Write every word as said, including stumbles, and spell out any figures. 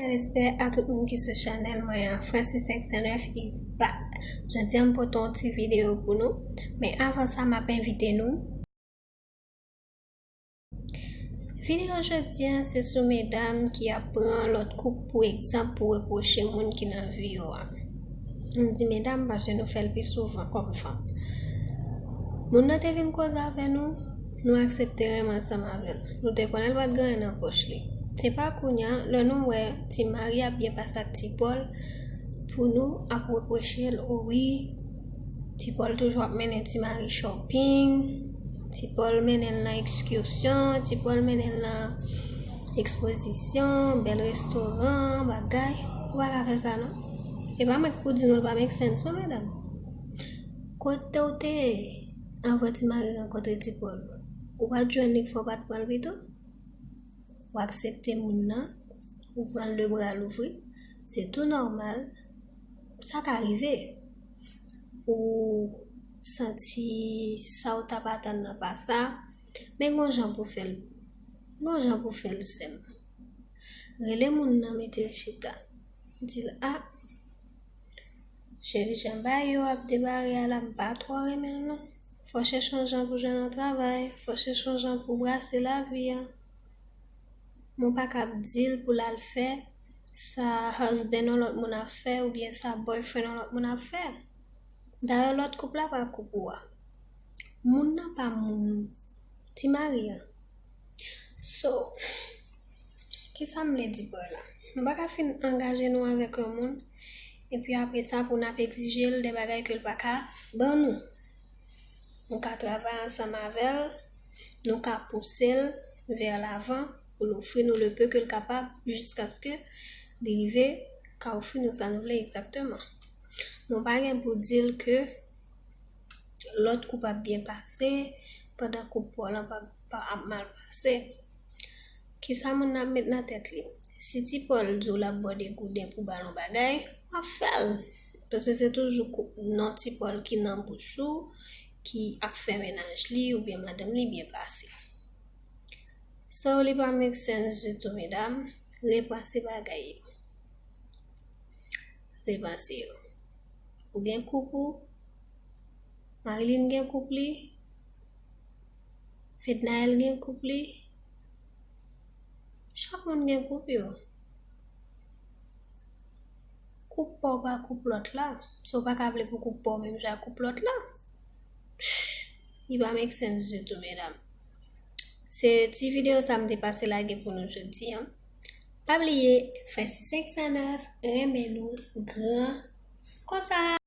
Respè a tout moun ki sou chanèl mwen an. Francis cinq cent neuf is back. Jodi a m pote yon ti videyo pou nou. Men avan sa, m ap envite nou. Videyo jodi a, se sou medam ki ap pran lòt koup pou egzanp pou repwoche moun ki nan vi yo a. M di medam paske nou fè l pi souvan kòm fanm. Moun nan te vin koze avè nou, nou aksepte renmen ansanm avè l. Nou te konnen l pa t gen anyen nan pòch li. Se pa kounye a, lè nou wè Ti Mari ap byen pase ak Ti Pòl, pou nou ap repwoche l, o wi, Ti Pòl toujou ap mennen Ti Mari shopping, Ti Pòl mennen l nan ekskisyon, Ti Pòl mennen l nan ekspozisyon, bèl restoran, bagay. Ou pa ka fè sa non. E pa mwen k pou di nou l pa make sense non, medam. Kote w te ye anvan Ti Mari rankontre Ti Pòl? Ou pa t jwenn li k fè w pa t pran l pito? Ou aksepte moun nan, ou pran l de bra louvri, se tou nòmal, sa ka rive. Ou santi sa w t ap atann nan pa sa, men gon jan pou fè l, gon jan pou fè l sèm. Rele moun nan, mete l chita. Di l, a, cheri, jan bagay yo ap debare a la, m pa twò renmen l non. Fò chèche yon jan pou jwenn yon travay, fò chèche yon jan pou brase lavi a. Mwen pa ka ap di l pou l al fè sa husband yon lòt moun ap fè oubyen sa boyfriend yon lòt moun ap fè. Dayè, lòt koup la pa koup ou a. Moun nan pa moun Ti Mari an. So, kisa m vle di pa la? Nou pa ka fin angaje nou avèk yon moun, epi apre sa pou n ap egzije l de bagay ke l pa ka ban nou. Nou ka travay ansanm avè l, nou ka pouse l vè lavan pou l ofri nou le peu ke l kapab, jiskaske li rive ka ofri nou sa nou vle egzakteman. Nou pa gen pou di l ke lòt koup ap byen pase, pandan koup pa w lan pa, pa ap mal pase. Kisa moun nan ap met nan tèt li? Si Ti Pòl di w l ap ba w degouden pou ba l yon bagay, w ap fè l. Paske se toujou kou-, non Ti Pòl ki nan bouch ou, ki ap fè mennaj li oubyen madanm li byen pase. So, li pa make sense ditou, medam. Repanse bagay yo. Repanse yo. Ou gen koup ou, Marilyn gen koup li, Fednaelle gen koup li. Chak moun gen koup yo. Koup pa w pa koup lòt la. So, w pa ka vle pou koup pa w menm jan ak koup lòt la. Li pa make sense ditou, medam. Se ti videyo sa m te pase lage pou nou jodi a. Pa bliye, Francis cinq cent neuf renmen nou gran konsa.